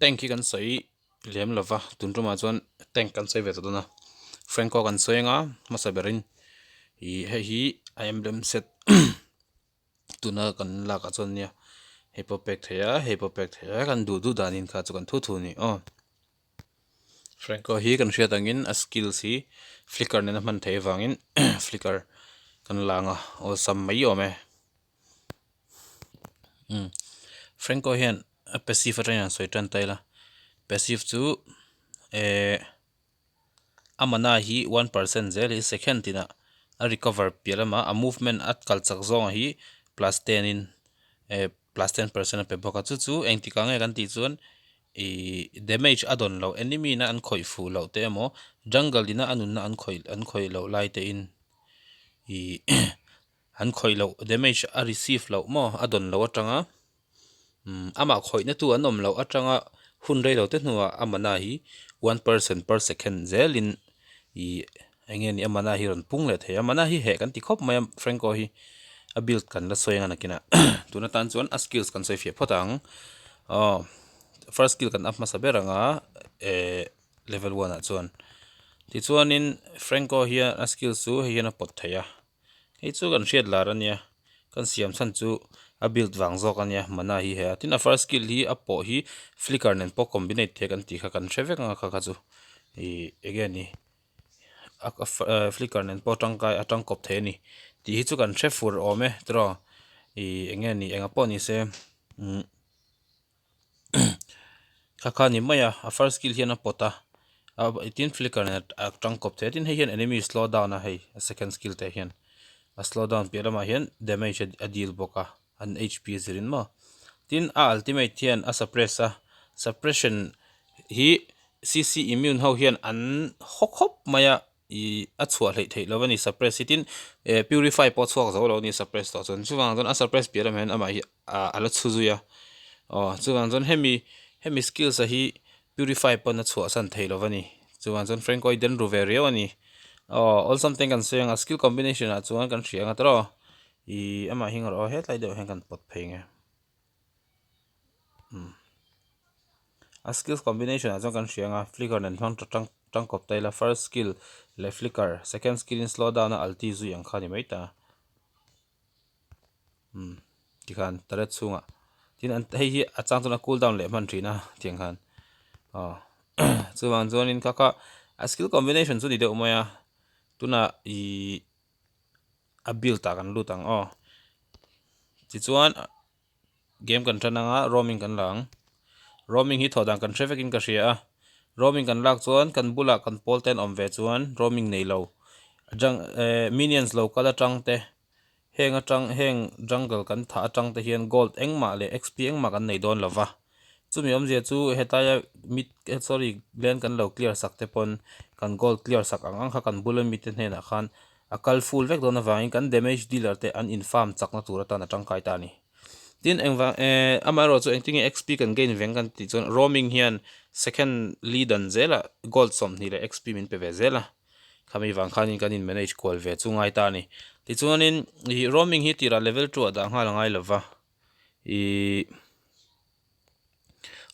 Tank hi kan sawi lem lova tun tumah chuan tank kan sawi ve ta dawn a Franco kan sawi anga hmasa berin ih hei hi a emblem set tuna kan lakah chuan nia hei pawh pek theih a hei pawh pek theih a kan duh duh danin kha chu kan thu thu a ni aw. Franco hi kan hriat angin a skills hi flicker nena hman theih avangin flicker kan la ang a awlsam mai awm e. Franco hian a passive atangin an sawi tan ta ila passive chu eh a mana hi 1% zel hi second tinah a recover piah lamah a movement a kal chak zawng hi plus 10 in eh plus 10% a pe bawk a chu chu engtikah nge kan tih chuan Ihh damage a dawn loh enemy na an khawih fuh loh te emaw jungle ina a nunna an khawih an khawih loh lai te in ihh an khawih loh damage a receive loh maw a dawn loh atanga umm amah khawihna tu an awm loh atanga hun rei lo te hnuah a mana hi 1% per second zelin ihh eng nge ni a mana hi rawn pung leh thei a mana hi heh kan ti khawp mai a Franco hi a build kan la sawi anga nakinah tun atan chuan a skills kan sawi fiah phawt ang aw first skill kan up hmasa ber anga eh level one ah chuan tichuanin Franco hian a skills chu hei hian a pawt thei a hei chu kan hriat lar ania kan siam chhan chu a build vang zawk ania mana hi hei a tin a first skill hi a pawh hi flicker nen pawh combinate thei kan tih kha kan hre vek anga kha kha chu ih enge ni. flicker nen pawh tangkai a tangkawp thei a ni tih hi chu kan hre fur awm e tiraw ih eng nge ni enga pawh ni se umm kha kha a ni mai a a first skill hian a pawt a tin flicker nen a tangkawp thei a tin hei hian enemy slow down a hei a second skill te hian a slow down piah lamah hian damage a deal bawk a an hp a zirin maw tin a ultimate hian a suppress a suppression hi cc immune ho hian an haw khawp mai a ih a chhuah hleih theih lo a ni suppress hi tin eh purify pawh a chhuak zo lo a ni suppress tawh chuan chuvang chuan a suppress piah lamah hian amah hi ah a la chhu zui a aw chuvang chuan hemi hemi skills a hi purify pawn a chhuah san theih lo a ni chuvang chuan franco hi den ru ve riau a ni aw awlsam te kan sawi ang a skill combination ah chuan kan hria ang a tawh ih amah hi erawh hetlai deuh hian kan pawt phei ang e. A skills combination ah chuan kan hria ang a flicker nen hmang ta tang tangkawp ta ila first skill leh flicker second skill in slow down a ulti zui ang kha a ni mai ta umm tikhan turret chhungah tin an hei hi a chang chuan a cool down leh hman thin a tiang khan aw chuvang chuanin kha kha a skill combination chu ni deuh mai a tunah ihh a build ah kan lut ang aw tichuan game kan tan anga roaming kan la ang roaming hi thawh dan kan hre vekin ka hria a roaming kan lak chuan kan bulah kan pawl te an awm ve chuan roaming nei lo jung eh minions lo kal atang te heng atang heng jungle kan thah atang te hian gold engmah leh xp engmah kan nei dawn lova chumi awmzia chu hetaia mid sorry lane kan lo clear sak te pawn kan gold clear sak ang ang kha kan bula mite hnenah khan A kal full vek dawn avangin kan damage dealer te an in farm chakna tur atan a tangkai ta a ni. Tin engvang eh amaherawh chu engtin nge XP kan gain veng kan tih chuan roaming hian second li dan zelah gold 20 leh XP min pe ve zel a. Khami vang khanin kan in manage kual ve chu ngai ta a ni. Tichuanin ih roaming hi tirah level 2 ah dah nghal a ngai lova ih.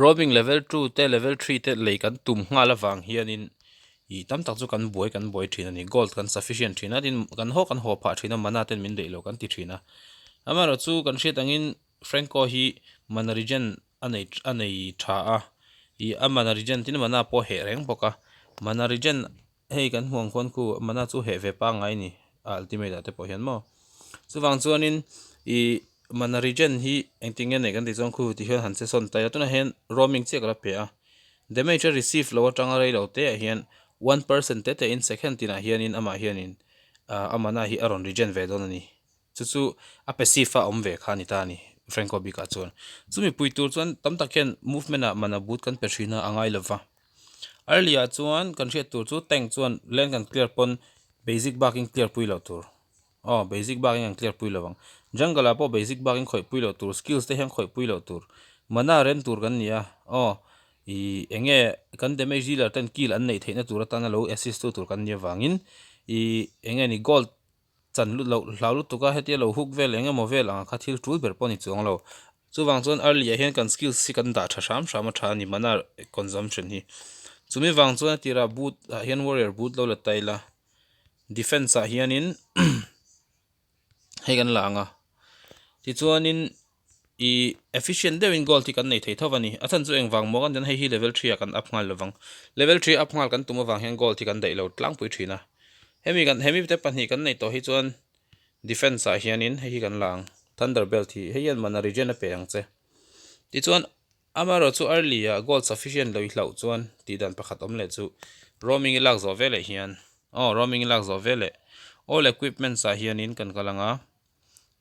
Roaming level 2 te level 3 te lei kan tum nghal avang hianin ih tam tak chu kan buai kan buai thin a ni gold kan sufficient thin a tin kan haw kan haw phah thin a mana ten min daih lo kan ti thin a amaherawh chu kan hriat angin Franco hi mana regen a nei a nei tha a ih a mana regen tin mana pawh a heh reng bawk a mana regen Hei kan hmuh ang khuan khu mana chu heh ve pangngai a ni a ultimate ah te pawh hian maw chuvang chuanin ih mana regen hi engtin nge neih kan tih chuan khu ti hian han che sawn ta ila tunah hian roaming chiah ka la pe a damage a receive lo atanga rei lo te ah hian 1% te te in second tinah hianin amah hianin ah a mana hi a rawn regen ve dawn a ni chu chu a passive a awm ve kha a ni ta a ni Franco bikah chuan chumi pui tur chuan tam tak hian movement ah mana boot kan pe thin a a ngai lova. Early ah chuan kan hriat tur chu tank chuan lane kan clear pawn basic bakin clear pui loh tur aw basic bakin kan clear pui lo ang jungle ah pawh basic bakin khawih pui loh tur skills te hian khawih pui loh tur mana rem tur kan ni a aw ih eng nge kan damage dealer ten kill an neih theihna tur atana lo assist tu tur kan nih avangin ih eng nge ni gold chan lut loh hlau lutuk a hetia lo hook vel eng emaw vel ang kha thil tul ber pawh a ni chuang lo. Chuvang chuan early ah hian kan skills hi kan dah tha hram hram a tha a ni mana consumption hi. Chumi vang chuan a tirah boot ah hian warrior boot lo la ta ila defense ah hianin hei kan la ang a tichuanin ih efficient deuhin gold hi kan nei thei tho a ni a chhan chu engvang maw kan ti hei hi level three ah kan up nghal lovang level three up nghal kan tum avang hian gold hi kan daih lo tlangpui thin a hemi kan hemi te pahnih kan neih tawh hi chuan defense ah hianin hei hi kan la ang thunder belt hi hei hian mana regen a pe ang che tichuan amaherawh chu early ah gold sufficient lo i hlauh chuan tih dan pakhat awm leh chu roaming i lak zawh veleh hian aw roaming i lak zawh veleh all equipments ah hianin kan kal ang a.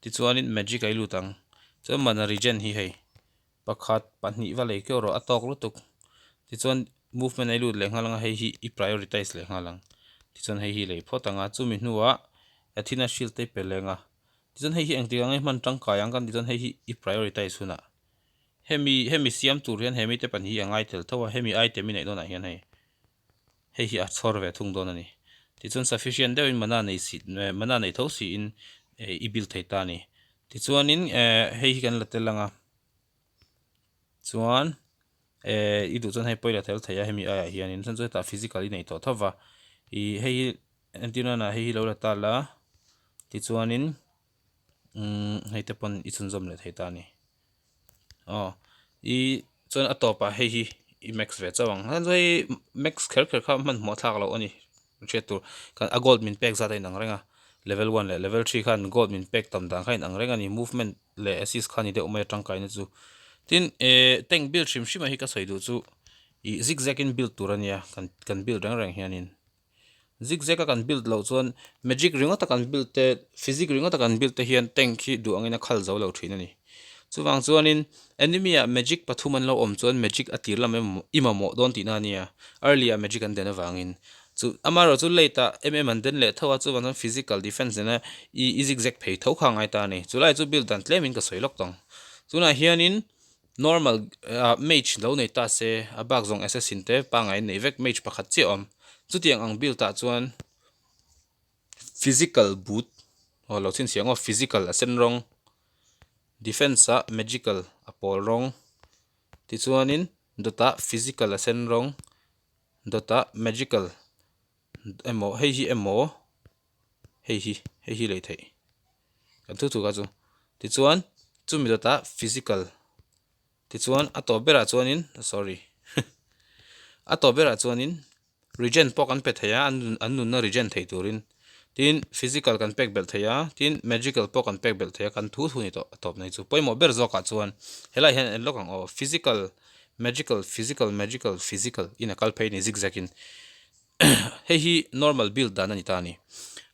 Tichuanin magic a i lut ang. Chuan mana regen hi hei pakhat pahnih va lei keuh rawh a tawk lutuk. Tichuan movement a i lut leh nghal ang a hei hi i prioritize leh nghal ang. Tichuan hei hi lei phawt ang a chumi hnuah Athena shield te i pe leng a. Tichuan hei hi engtik ang i hman tangkai ang kan tih chuan hei hi i prioritize hunah hemi hemi siam tur hian hemi te pahnih hi a ngai tel tho a hemi item i neih dawnah hian hei. Hei hi a chhawr ve thung dawn a ni. Tichuan sufficient deuhin mana nei si mana nei tho siin i build thei ta a ni. Tichuanin hei hi kan la tel ang a, chuan i duh chuan hei pawh i la tel thei a hemi aiah hianin chuan hetah physical i nei tawh tho va, ih hei hi entir nana hei hi lo la ta la tichuanin umm hei te pawn i chhunzawm leh thei ta a ni. Aw i chuan a tawpah hei hi i max ve chauh ang chuan hei max kher kher kha hmanhmawh thlak loh a ni hriat tur kan a gold min pek zat a inang reng a level one leh level three khan gold min pek tam dan kha a inang reng a ni movement leh assist kha a ni deuh mai a tangkaina chu tin eh tank build hrim hrim a hi ka sawi duh chu ih zigzag in build tur a nia kan kan build reng reng hianin. Zigzag a kan build loh chuan magic ringawt a kan build te physic ringawt a kan build te hian tank hi duh angin a khal zo lo thin a ni. Chuvang chuanin enemy ah magic pathum an lo awm chuan magic a tir lam emaw i mamawh dawn tihna a nia early ah magic an den avangin chu amaherawh chu late ah em em an den leh tho a chuvang chuan physical defense nena i i zigzag phei tho kha a ngai ta a ni. Chulai chu build dan tlemin ka sawi lawk tawng. Tunah hianin Normal ah mage lo nei ta se a bak zawng assassin te pangngai in nei vek mage pakhat chiah a awm. Chutiang ang build ah chuan physical boot aw lo chhinchhiah ang aw physical a sen rawng defense ah magical a pawl rawng tichuanin dawtah physical a sen rawng dawtah magical emaw hei hi emaw hei hi hei hi lei theih kan thu thu kha chu tichuan chumi dawtah physical tichuan a tawp berah chuanin sorry a tawp berah chuanin regen pawh kan pe thei a an nunna regen thei turin tin physical kan pek belh thei a tin magical pawh kan pek belh thei a kan thu thu ni tawh a tawp nei chu pawimawh ber zawkah chuan helaiah hian en lawk ang aw physical magical physical magical physical in a kal phei a ni zigzag in. Hei hi normal build dan a ni ta a ni.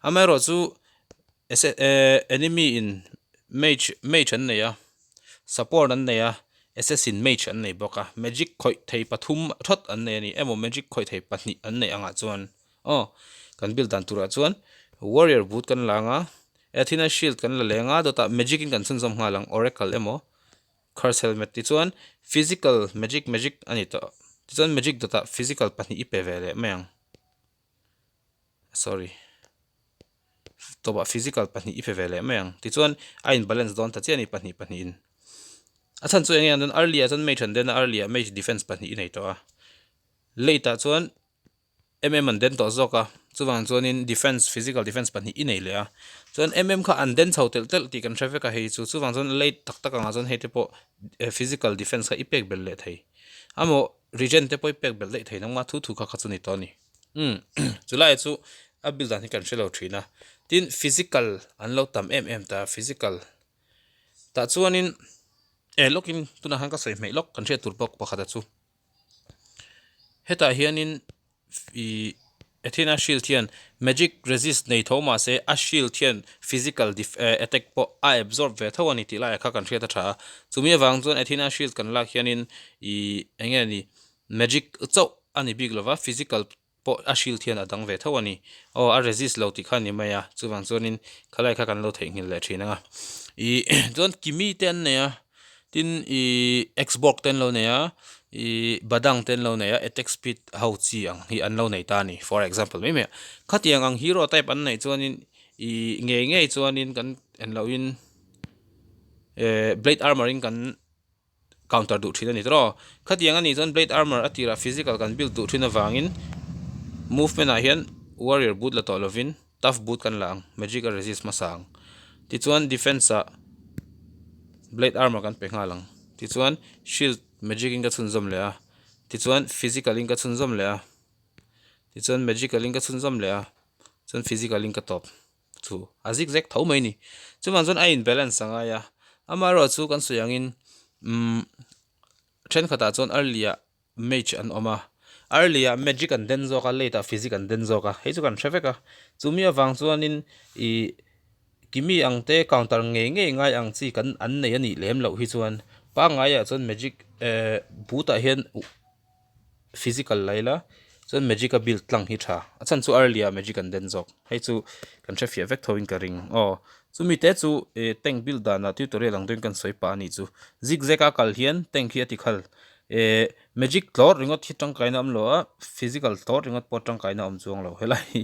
Amaherawh chu enemy in mage mage an nei a, support an nei a, assassin mage an nei bawk a, magic khawih thei pathum thawt an nei a ni emaw magic khawih thei pahnih an neih angah chuan aw kan build dan turah chuan warrior boot kan la ang a, Athena shield kan la leng a dawtah magic in kan chhunzawm nghal ang oracle emaw Curse helmet tichuan physical magic magic a ni tawh. Tichuan magic dawtah physical pahnih i pe ve leh mai ang. Sorry. Tawpah physical pahnih i pe ve leh mai ang. Tichuan a in balance dawn ta chiah a ni pahnih pahnih in. A chhan chu eng nge ang chuan early ah chuan mage an den a early ah mage defense pahnih i nei tawh a. Late ah chuan MM an den tawh zawk a, chuvang chuanin defense, physical defense pahnih i nei leh a, chuan MM kha an den chho telh telh tih kan hre vek a hei chu, chuvang chuan late tak tak angah chuan hei te pawh physical defense kha i pek belh leh thei amaw regen te pawh i pek belh daih thei nangmah thu thu kha kha chu ni tawh a ni. Umm chulai chu a build dan hi kan hre lo thin a, tin physical an lo tam em em ta physical tah chuanin eh lawkin tunah khan ka sawi hmeih lawk kan hriat tur bawk pakhat a chu. Hetah hianin ih Athena shield hian magic resist nei tho mahse a shield hian physical def eh attack pawh a absorb ve tho a ni tih laiah kha kan hriat a tha a. Chumi avang chuan Athena shield kan lak hianin ih eng nge ni magic chauh a ni bik lova physical pawh a shield hian a dang ve tho a ni. Aw a resist lo tih kha a ni mai a, chuvang chuanin khalai kha kan lo theihnghilh leh thin ang a. Ih chuan Kimi te an nei a, tin ih Xbox te an lo nei a, ih Badang te an lo nei a, attack speed ho chi ang hi an lo nei ta a ni, for example mai mai a. Khatiang ang hero type an neih chuanin ih ngei ngei chuanin kan en lohin eh blade armour in kan. counter duh thin a ni tawh. Khatiang a nih chuan blade armor a tirah physical kan build duh thin avangin movement ah hian warrior boot la tawh lovin tough boot kan la ang, magic a resist hmasa ang. Tichuan defense ah blade armor kan pe nghal ang. Tichuan shield magic in ka chhunzawm leh a, tichuan physical in ka chhunzawm leh a, tichuan magical in ka chhunzawm leh a, chuan physical in ka tawp. Chu a zig zag tho mai a ni. Chuvang chuan a in balance a ngai a, amaherawh chu kan sawi angin umm thenkhatah chuan early ah mage an awm a, early ah magic an den zawk a late ah physic an den zawk a, hei chu kan hre vek a. Chumi avang chuanin ih kimi ang te counter ngei ngei ngai ang chi kan an nei a nih lem loh hi chuan pangaiah chuan magic eh boot ah hian. physical la ila chuan magic a build tlang hi tha a chhan chu early ah magic an den zawk hei chu kan hre fiah vek tho in ka ring aw chumi te chu eh tank build danah tutorial ang deuhin kan sawi pah a nih chu zig zag a kal hian tank hi a ti khal eh magic tlawr ringawt hi tangkaina a awm lo a physical tlawr ringawt pawh tangkaina a awm chuang lo helai hi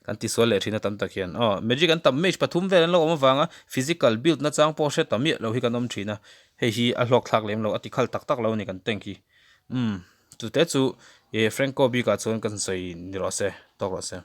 kan tisual leh thin a tam tak hian aw magic an tam mage pathum vel an lo awm avanga physical build nachang pawh hre ta miah lo hi kan awm thin a hei hi a hlawk thlak lem lo a ti khal tak tak lo a ni kan tank hi. Umm, chute chu eh Franco bikah chuan kan sawi ni rawh se, tawk rawh se.